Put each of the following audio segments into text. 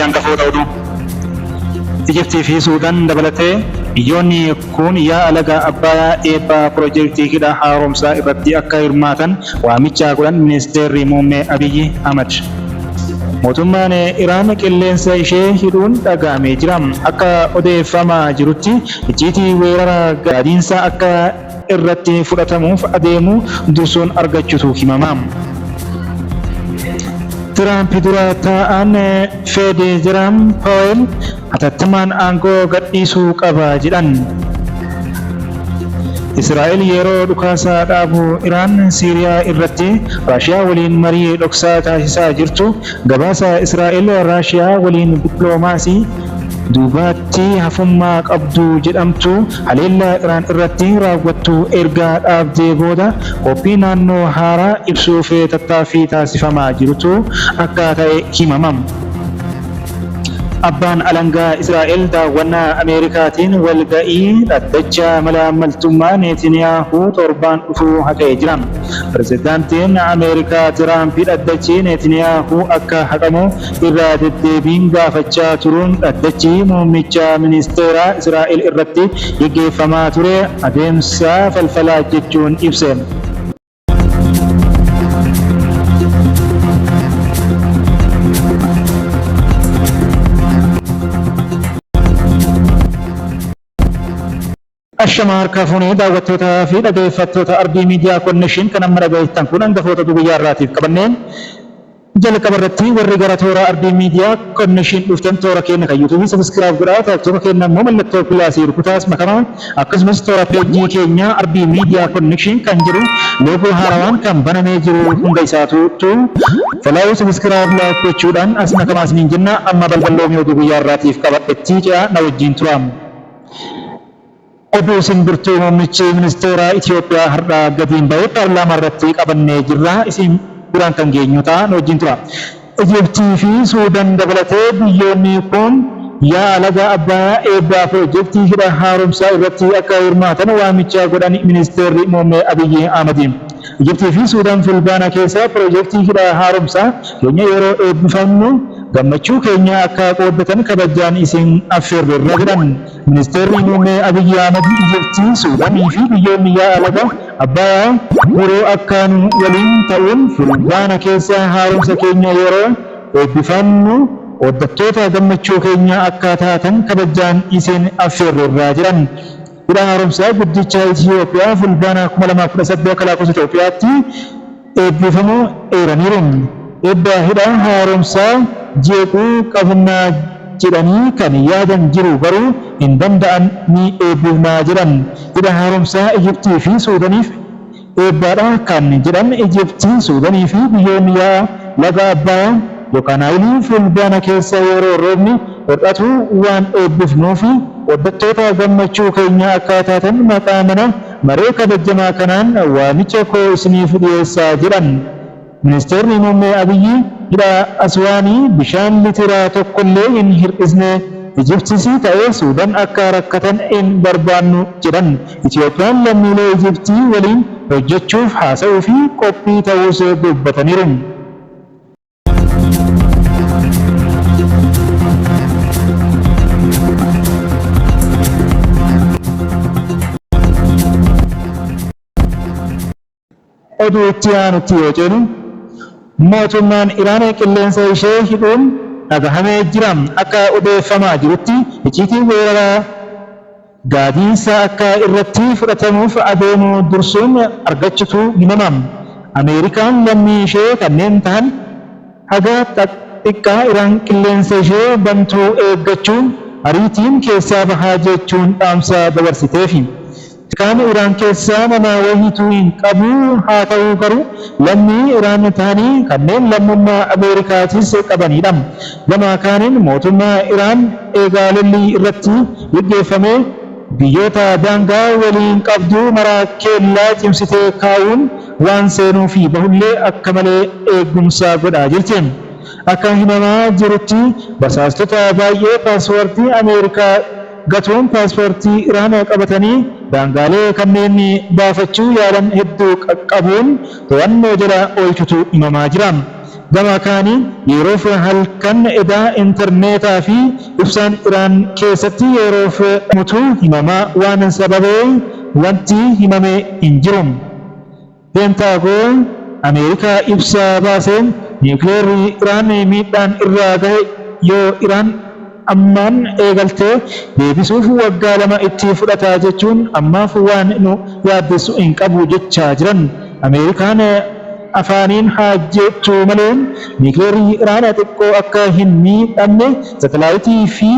Hangafoota oduu. Ijiptii fi Suudaan dabalatee biyyoonni kun yaa'a laga Abbayaa eebba pirojektii hidha haaromsaa irratti akka hirmaatan waamicha godhan Ministeerri Muummee Abiyyi Ahmad. Mootummaan Iraan qilleensa ishee hidhuun dhaga'amee jira. Akka odeeffamaa jirutti icciitii weerara gaadiinsa akka irratti fudhatamuuf adeemu dursuun argachuutu himama. Tiraamp dura taa'aan Fed Jeraam Paawel hatattamaan aangoo gadhiisuu qaba jedhan. Israa'el yeroo dhukaasa dhaabuu Iraan Siiriyaa irratti Raashiyaa waliin marii dhoksaa taasisaa jirtu gabaasa Israa'el Raashiyaa waliin dippiloomaasii duubaatti hafummaa qabdu jedhamtu haleellaa Iraan irratti raawwattu erga dhaabdee booda qophii naannoo haaraa ibsuuf tattaaffii taasifamaa jirutu akka ta'e himama. Abbaan alangaa Israa'el daawwannaa Ameerikaatiin wal ga'ii dhaddacha malaammaltummaa Neetiniyaahuu torbaan dhufu haqee jira. Pirezidaantiin Ameerikaa Tiraamp dhaddachi Neetiniyaahuu akka haqamu irra deddeebiin gaafachaa turuun dhaddachi muummicha ministeeraa Israa'el irratti geggeeffamaa ture adeemsa falfalaa jechuun ibse. Ashama harka fuunee daawwattootaa fi dhageeffattoota Ardii Miidiyaa Konnekshin kan amma dhagayeettan kun hangafoota oduu guyyaa har'aatiif qabanneen jalqaba irratti warri gara toora Ardii Miidiyaa Konnekshin dhuftan toora keenya kan yuutuubii sabiskiraayib godhaa, toora keenya immoo mallattoo pilaasii rukutaas makamaa, akkasumas toora peejii keenya Ardii Miidiyaa Konnekshin kan jedhu loogoo haarawaan kan banamee jiru hunda isaatu follow, subscribe, like gochuudhaan as makamaa isiniin jenna. Amma balballoomii oduu guyyaa har'aatiif qabadhetti ce'a, na wajjiin tura. Oduu simbirtuu muummichi ministeeraa Itiyoophiyaa har'a gadiin ba'e paarlaamaa irratti qabannee jirra, isin biraan kan geenyu ta'a, nu wajjin tura. Ijiptii fi Suudan dabalatee biyyoonni kun yaa'a laga Abbayaa eebba pirojektii hidha haaromsaa irratti akka hirmaatan waamicha godhan Ministeerri Muummee Abiyyi Ahmad. Ijiptii fi Suudan Fulbaana keessa pirojektii hidha haaromsaa keenya yeroo eebbifannu gammachuu keenya akka qooddatan kabajaan isin affeerreerra jedhan. Ministeerri Muummee Abiyyi Ahmad Ijiptii, Suudanii fi biyyoonni yaa'a laga Abbayaa biroo akka nu waliin ta'uun Fulbaana keessa haaromsa keenya yeroo eebbifannu qooddattoota gammachuu keenyaa akka taatan kabajaan isin affeerreerra jedhan. Hidha Haaromsaa Guddicha Itiyoophiyaa Fulbaana 2018 akka lakkoofsa Itiyoophiyaatti eebbifamuu eeraniiru. Eebba hidha haaromsaa jeequu qabna jedhanii kan yaadan jiru garuu hin danda'an, ni eebbifna jedhan. Hidha haaromsaa Ijiptii fi Suudaniif eebbaadha kan jedhan Ijipti, Suudanii fi biyyoonni yaa'a laga Abbayaa yookaan Naayilii Fulbaana keessa yeroo roobni hir'atu waan eebbifnuuf qooddattoota gammachuu keenyaa akka taatan maqaa mana maree kabajamaa kanaan waamicha koo isiniif dhiyeessa jedhan. Ministeerri Muummee Abiyyi hidha Aswaanii bishaan litira tokkollee hin hir'isne, Ijiptis ta'e Suudan akka rakkatan hin barbaannu jedhan. Itiyoophiyaan lammiilee Ijiptii waliin hojjechuuf haasa'uu fi qophii ta'uus dubbataniiru. Oduu itti aanutti yoo ceenu, mootummaan Iraan qilleensa ishee hidhuun dhagahamee jira. Akka odeeffamaa jirutti icciitiin weerara gaadiinsa akka irratti fudhatamuuf adeemu dursuun argachutu himama. Ameerikaan lammii ishee kanneen tahan haga xiqqaa Iraan qilleensa ishee bantuu eeggachuun ariitiin keessaa bahaa jechuun dhaamsa dabarsiteefi. Kaan Iraan keessaa nama wahiituu hin qabu, haa ta'uu garuu lammii Iraan tahanii kanneen lammummaa Ameerikaatis qabaniidha. Gama kaaniin mootummaa Iraan eega lolli irratti geggeeffamee biyyoota daangaa waliin qabdu mara keellaa cimsitee kaa'uun waan seenuu fi bahullee akka malee eeggumsa godhaa jirti. Akka himamaa jirutti basaastota baay'ee paaspoortii Ameerikaa gatuun paaspoortii Iraan qabatanii daangaalee kanneen baafachuu yaalan hedduu qaqqabuun to'annoo jala oolchutu himamaa jira. Gama kaaniin yeroof halkan edaa intarneetaa fi ibsaan Iraan keessatti yeroof dhamutu himamaa waan sababee wanti himame hin jiru. Peentaagoon Ameerikaa ibsa baaseen niwukileerri Iraan miidhaan irra gahe yoo Iraan ammaan eegalte deebisuuf waggaa 2 itti fudhata jechuun ammaaf waan nu yaaddessu hin qabu jechaa jiran. Ameerikaan afaaniin haa jettu malee niwukileerri Iraan xiqqoo akka hin miidhamne satalaayitii fi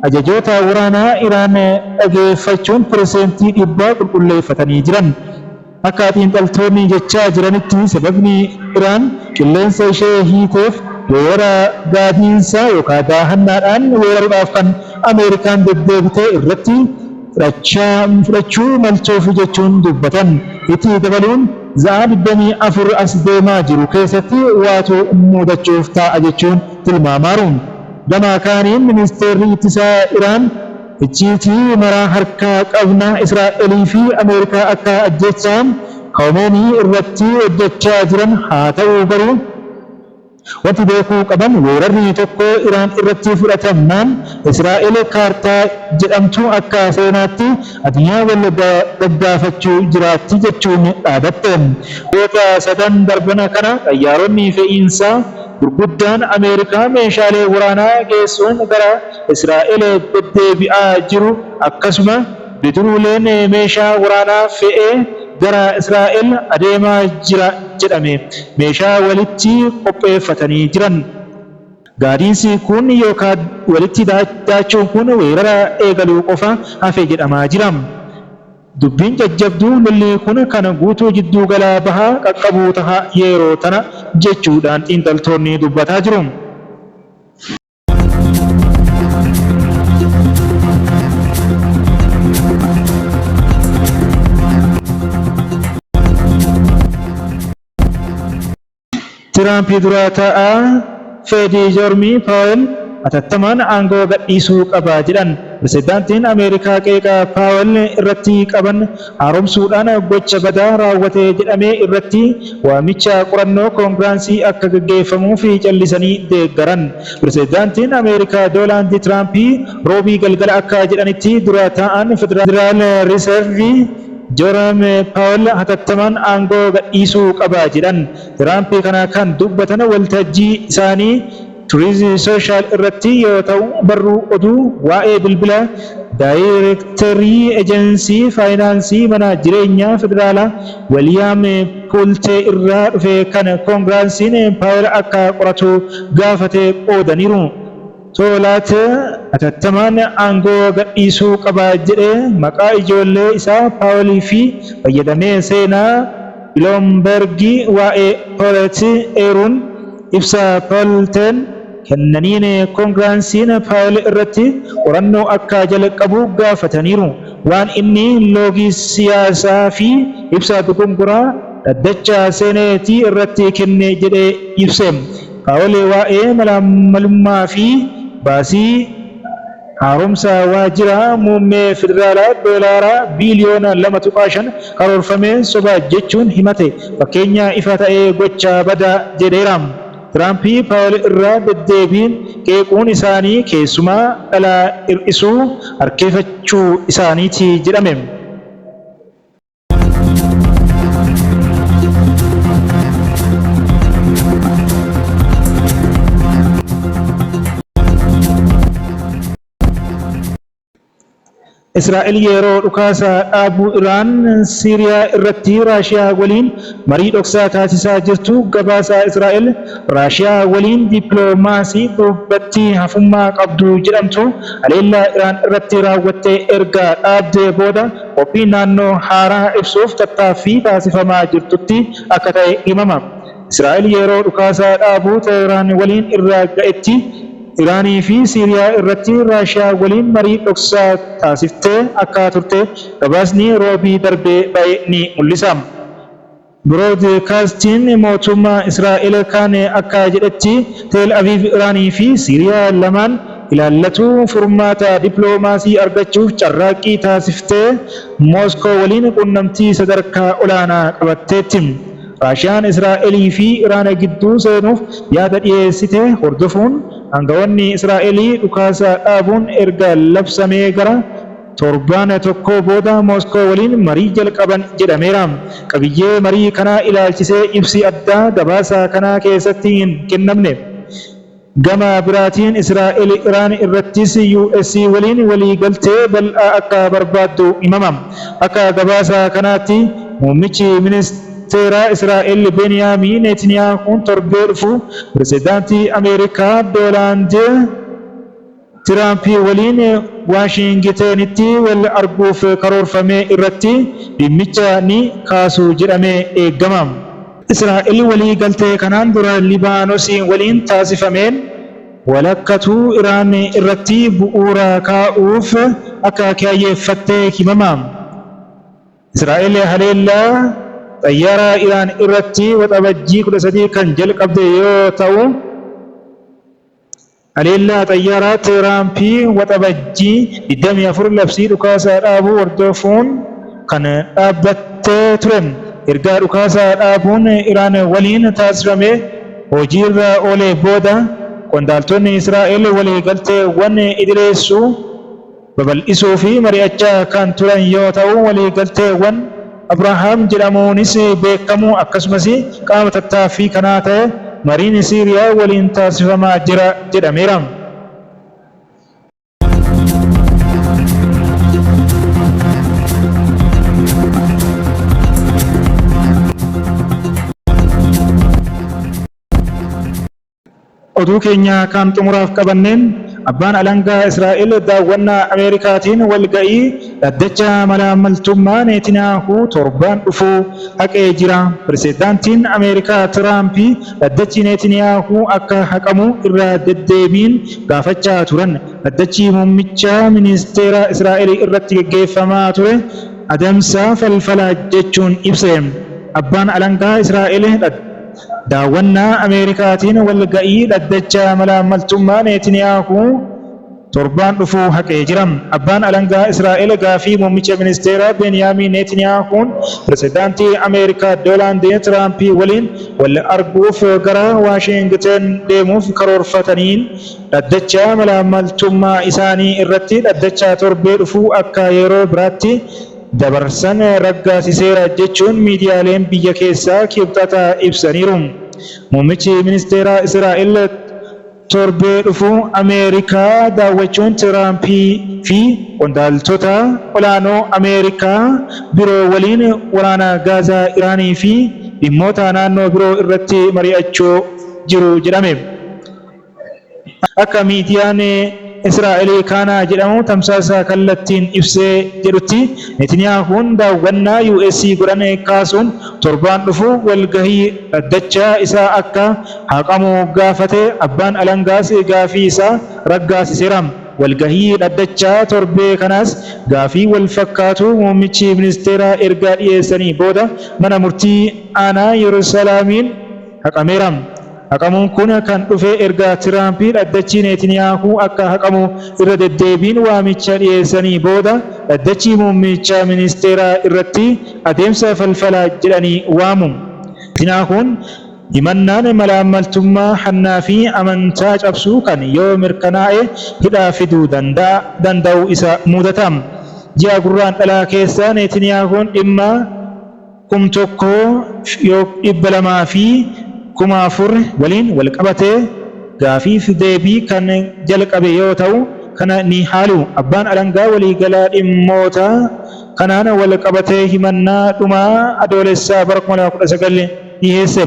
ajajoota waraanaa Iraan dhageeffachuun 100% qulqulleeffatanii jiran. Akka xiinxaltoonni jechaa jiranitti sababni Iraan qilleensa ishee hiiteef weerara gaadiinsa yookaa daahannaadhaan weeraruudhaaf kan Ameerikaan deddeebitee irratti fudhachuu maltuuf jechuun dubbatan. Itti dabaluun za'aa 24 as deemaa jiru keessatti waatu muudachuuf taa'a jechuun tilmaamaaru. Gama kaaniin Ministeerri Ittisaa Iraan Icciitii maraa harkaa qabna Israa'elii fi Ameerikaa akka ajjeechaa Kaomeenii irratti hojjachaa jiran haa ta'uu garuu wanti beekuu qaban weerarri tokko Iraan irratti fudhatamnaan Israa'el kaartaa jedhamtu akka seenaatti addunyaa wal gaggaafachuu jiraatti jechuun dhaadatte. Guyyoota sadan darban kana xayyaaronni fe'iinsaa gurguddaan Ameerikaa meeshaalee waraanaa geessuun gara Israa'el deddeebi'aa jiru akkasuma bidiruuleen meeshaa waraanaa fe'ee gara Israa'el adeemaa jira jedhame meeshaa walitti qopheeffatanii jiran. Gaadiinsi kun yookaa walitti daachuun kun weerara eegaluu qofa hafe jedhamaa jira. Dubbiin jajjabduu lolli kun kan guutuu Jidduugala Bahaa qaqqabuu taha yeroo tana jechuudhaan xiinxaltoonni dubbataa jiru. Tiraamp dura taa'aa Fed Joormii Paawel hatattamaan aangoo gadhiisuu qaba jedhan. Pirezidaantiin Ameerikaa qeeqa Paawel irratti qaban haaromsuudhaan gocha badaa raawwate jedhame irratti waamicha qorannoo Koongiraansii akka gaggeeffamuuf callisanii deeggaran. Pirezidaantiin Ameerikaa Doonaald Tiraamp Roobii galgala akka jedhanitti dura taa'aan Federaal Riiservii Jeroom Paawel hatattamaan aangoo gadhiisuu qaba jedhan. Tiraamp kana kan dubbatan waltajjii isaanii Truth Social irratti yoo ta'u, barruu oduu waa'ee bilbila daayirektarrii Ejensii Faayinaansii Mana Jireenyaa Federaalaa Wiliyaam Puultee irraa dhufe kan Koongirasiin Paawel akka qoratu gaafate qoodaniiru. Toolaat hatattamaan aangoo gadhiisuu qaba jedhe maqaa ijoollee isaa Paawel fi fayyadamee seenaa Biloombergi waa'ee Poolet eeruun. Ibsa Poolteen kennaniin Koongiraansiin Paawel irratti qorannoo akka jalqabu gaafataniiru. Waan inni loogii siyaasaa fi ibsa dogongoraa dhaddacha Seeneetii irratti kenne jedhee ibse. Paawel waa'ee malaammalummaa fi baasii Haaromsa waajjira muummee federaalaa doolaara biiliyoona 2.5 karoorfame soba jechuun himate. Fakkeenya ifa ta'e gocha badaa jedheera. Tiraamp Paawel irra deddeebiin qeequun isaanii keessumaa dhala hir'isuu harkifachuu isaaniiti jedhame. Israa'el yeroo dhukaasa dhaabuu Iraan Siiriyaa irratti Raashiyaa waliin marii dhoksaa taasisaa jirtu gabaasa Israa'el Raashiyaa waliin dippiloomaasii duubatti hafummaa qabdu jedhamtu haleellaa Iraan irratti raawwatte erga dhaabdee booda qophii naannoo haaraa ibsuuf tattaaffii taasifamaa jirtutti akka ta'e himama. Israa'el yeroo dhukaasa dhaabuu Teehraan waliin irra ga'etti Iraanii fi Siiriyaa irratti Raashiyaa waliin marii dhoksaa taasiftee akka turte gabaasni Roobii darbe ba'e ni mul'isa. Biroodkaastiin mootummaa Israa'el kaan akka jedhetti Teel Aviiv Iraanii fi Siiriyaa lamaan ilaallatu furmaata dippiloomaasii argachuuf carraaqqii taasiftee Mooskoo waliin quunnamtii sadarkaa olaanaa qabatteetti. Raashiyaan Israa'elii fi Iraan gidduu seenuuf yaada dhiyeessite hordofuun aangawoonni Israa'elii dhukaasa dhaabuun erga labsamee gara torbaan tokkoo booda Mooskoo waliin marii jalqaban jedhameera. Qabiyyee marii kanaa ilaalchisee ibsi addaa gabaasa kana keessatti hin kennamne. Gama biraatiin Israa'el Iraan irrattis US waliin waliigaltee bal'aa akka barbaaddu himama. Akka gabaasa kanaatti muummichi ministeeraa Israa'el Beniyaamiin Neetiniyaahuun torbee dhufu pirezidaantii Ameerikaa Doonaald Tiraamp waliin Waashingitenitti wal arguuf karoorfame irratti dhimmicha ni kaasu jedhamee eegama. Israa'el walii galtee kanaan dura Libaanos waliin taasifameen walakkatu Iraan irratti bu'uura kaa'uuf akka kaayyeffatte himama. Israa'el haleellaa xayyaaraa Iraan irratti Waxabajjii 13 kan jalqabde yoo ta'u, Haleellaa xayyaaraa Tiraamp Waxabajjii 24 labsii dhukaasa dhaabuu hordofuun kan dhaabbattee ture. Erga dhukaasa dhaabuun Iraan waliin taasifame hojiirra oolee booda qondaaltonni Israa'el waliigalteewwan idileessuu babal'isuuf mari'achaa kan turan yoo ta'u, waliigalteewwan Abrahaam jedhamuunis beekamu akkasumas qaama tattaaffii kanaa ta'e mariin Siiriyaa waliin taasifamaa jira jedhameera. Oduu keenya kan xumuraaf qabanneen, Abbaan Alangaa Israa'el daawwannaa Ameerikaatiin walga'ii dhaddacha malaammaltummaa Neetinaahuu torbaan dhufu haqee jira. Pirezidaantiin Ameerikaa Tiraampi dhaddachi Neetiniyaahuu akka haqamu irra deddeebiin gaafachaa turan. Dhaddachi muummicha ministeera Israa'el irratti geggeeffamaa ture adamsa falfala jechuun ibse. Abbaan Alangaa Israa'el Daawwannaa Ameerikaatiin walga'ii dhaddacha malaammaltummaa Neetiniyaahuu torbaan dhufu haqee jira. Abbaan Alangaa Israa'el gaafii muummicha ministeeraa Beeniyaamin Neetiniyaahuun pirezidaantii Ameerikaa Doonaald Tiraamp waliin wal arguuf gara Waashiingiten deemuuf karoorfataniin dhaddacha malaammaltummaa isaanii irratti dhaddacha torbee dhufuu akka yeroo biraatti dabarsan raggaasiseera jechuun miidiyaaleen biyya keessaa Kibxata ibsaniiru. Muummichi ministeeraa Israa'el torbee dhufu Ameerikaa daawwachuun Tiraampii fi qondaaltota olaanoo Ameerikaa biroo waliin waraana Gaazaa, Iraanii fi dhimmoota naannoo biroo irratti mari'achuu jiru jedhame. Akka miidiyaan Israa'el Kaanaa jedhamu tamsaasa kallattiin ibsee jedhutti, Netiniyaahuun daawwannaa US godhan kaasuun torbaan dhufu walgahii dhaddacha isaa akka haqamu gaafate, abbaan alangaas gaafii isaa raggaasiseera. Walgahii dhaddachaa torbee kanaas gaafii walfakkaatu muummichi ministeeraa erga dhiyeessanii booda mana murtii aanaa Yerusalaamiin haqameera. Haqamuun kun kan dhufe erga Tiraamp dhaddachi Neetiniyaahuu akka haqamu irra deddeebiin waamicha dhiyeessanii booda dhaddachi muummicha ministeeraa irratti adeemsa falfala jedhanii waamu. Neetiniyaahuun himannaan malaammaltummaa, hannaa fi amantaa cabsuu kan yoo mirkanaa'e hidhaa fiduu danda'u isa mudata. Ji'a Gurraandhalaa keessa Neetiniyaahuun dhimma 1,200 fi 4,000 waliin walqabatee gaafiif deebii kan jalqabe yoo ta'u, kana ni haalu. Abbaan Alangaa Waliigalaa dhimmoota kanaan walqabatee himannaa dhuma Adoolessaa bara 2019 dhiheesse.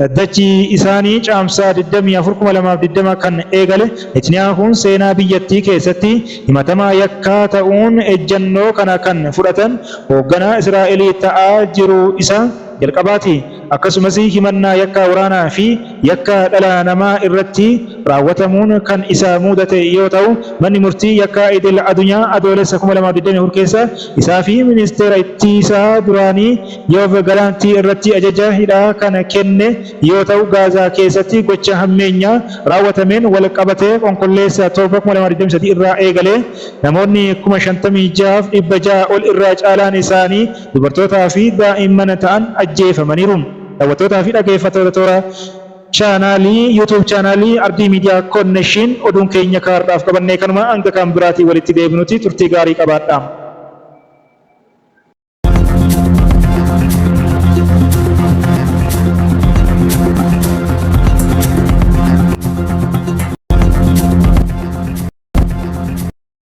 Dhaddachi isaanii Caamsaa 24, 2020 kan eegale Netaniyaahuun seenaa biyyattii keessatti himatamaa yakkaa ta'uun ejjannoo kana kan fudhatan hoogganaa Israa'elii ta'aa jiru isa jalqabaati. Akkasumas himannaa yakka waraanaa fi yakka dhala namaa irratti raawwatamuun kan isa muudate yoo ta'u, manni murtii yakkaa idil adunyaa Adoolessa 2024 keessa isaa fi ministeera ittisaa duraanii Yoov Galaantii irratti ajaja hidhaa kan kenne yoo ta'u, Gaazaa keessatti gocha hammeenyaa raawwatameen wal qabatee Onkolleessa 7, 2023 irraa eegalee namoonni 56,600 ol irra caalaan isaanii dubartootaa fi daa'imman ta'an ajjeefamaniiru. Daawwattootaa fi dhaggeeffattoota toora chaanaalii YouTube chaanaalii Ardii Miidiyaa Konnekshin, oduun keenya kaardhaaf qabannee kanuma. Hanga kan biraatii walitti deebinuti turtii gaarii qabaadha.